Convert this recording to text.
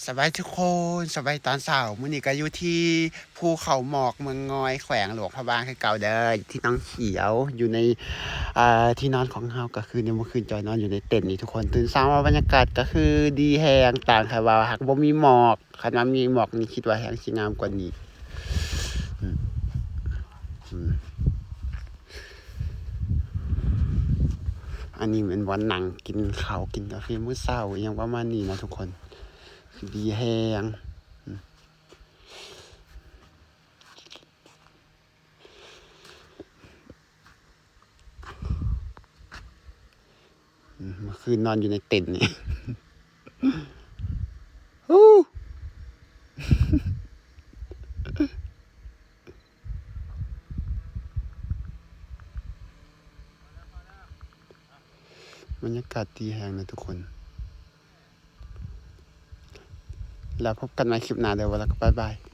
ສະບາຍດີທຸກຄົນ ສະບາຍດີຕອນເຊົ້າ. ມື້ນີ້ກໍຢູ່ທີ່ພູເຂົາໝອກ ເມືອງງອຍ ແຂວງຫຼວງພະບາງຄືເກົ່າເດີ ທີ່ໜອງຂຽວ ຢູ່ໃນ ເອີ ທີ່ນອນຂອງເຮົາ ກໍຄືໃນມື້ຄືນຈອຍນອນຢູ່ໃນເຕັນນີ້ທຸກຄົນ. ຕື່ນເຊົ້າມາບັນຍາກາດກໍຄືດີແຮງ ຕ່າງແຕ່ວ່າຫາກບໍ່ມີໝອກ. ຄັນວ່າມີໝອກນີ້ຄິດວ່າແຮງຊິງາມກວ່ານີ້. ອືມ ອືມ ອັນນີ້ແມ່ນບ່ອນນັ່ງກິນເຂົ້າກິນກາເຟມື້ເຊົ້າ ອີ່ຫຍັງປະມານນີ້ນະທຸກຄົນ. ຄືດີແຮງ. ອືມ ອືມ ເມື່ອຄືນນອນຢູ່ໃນເຕັນນີ້. ບັນຍາກາດດີແຮງນະທຸກຄົນ. ແລ້ວພົບກັນໃໝ່ຄລິບໜ້າເດີ ແລ້ວກໍບາຍບາຍ.